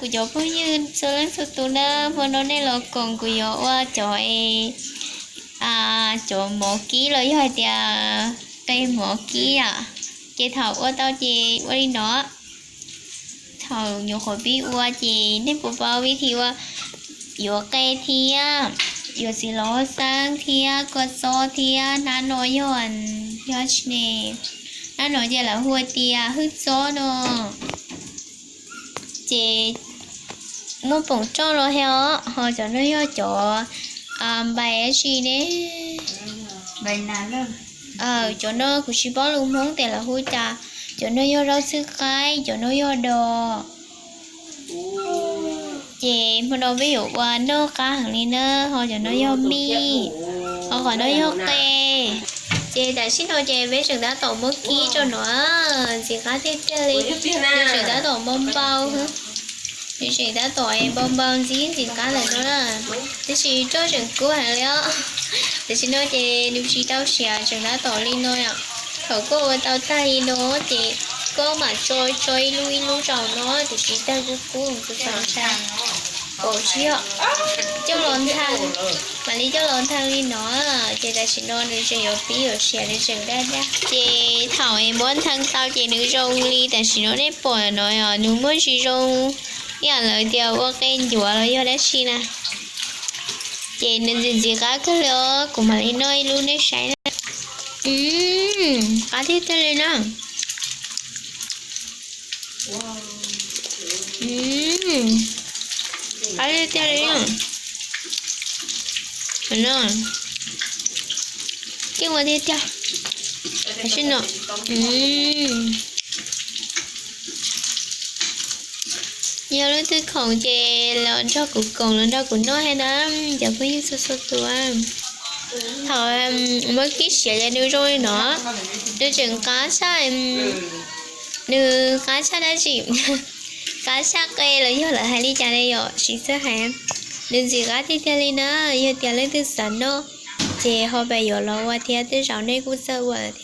Kuv cov phooj ywg txhua leej txhua tus na, hmo no nej los koom kuv yuav ua cov, cov mov kib los yog hais tias qe mov kib a. Ces thaum ua tau ces ua li no. Thaum nyuam qhuav pib ua ces nej puas paub vib thi ua, yuav qe thiab, yuav txiv laus xab thiab kua txob thiab nab no yog, yog tsi ne, nab no ces lawv hu tias hwj txob no. Ces muaj poom roj los thiab os, ho cov no yog cov npais dab tsi ne. Cov no kuv tsis paub lus Hmoob tias lawv hu cas. Cov no yog zaub txhwb qaib, cov no yog dos. Ces hmo no peb yuav ua noj qab heev li na, ho cov no yog mij, ho qhov no yog qe. Ces tam sim no ces peb tseem tab tom muab kib rau no, ntxim qab tiag tiag li. Nws tseem tab tom npau npau, nws tseem tab tom npau npau ntxim ntxim qab lawm no na. Tab sis roj tseem kub heev li os. Tam sim no ces nws tsis tau siav, tseem tab tom li no yom. Thaum koj ua tau tag li no ces koj mam tso tso ib lub ib lub rau no, tiam sis tag kub kub kuv xav ntshai. Pom tsis yog, coj los nthaw, mam li coj los nthaw li no. Ces tam sim no nws tseem yuav pib yuav siav, nws tseem daj daj. Ces thaum es muab nthaw tau ces nws zoo li tam sim no nej pom no yom, nws muaj tsis zoo ib yam lawv tias ua qe ncuav los yog dab tsi na. Ces nws ntxim ntxim qab kawg li os, kuv mam li noj ib lub nej saib na. Qab tiag tiag li na. Qab tiag tiag li. Keej ua tiag tiag. Tam sim no yog leej twg khoom ces los nrog kuv koom los nrog kuv noj thiab na, cov phooj ywg txhua txhua tus. Thaum muab kib siav ces nws zoo li no, nws tseem qab tshaj, nws qab tshaj dab tsi, qab tshaj qe los yog lawv hais li cas ne yom, tsis txawj hais. Nws ntxim qab tiag tiag li na, yog tias leej twg xav noj ces ho pab yuav los ua thiab, tej zaum nej kuj txawj ua lawm thiab.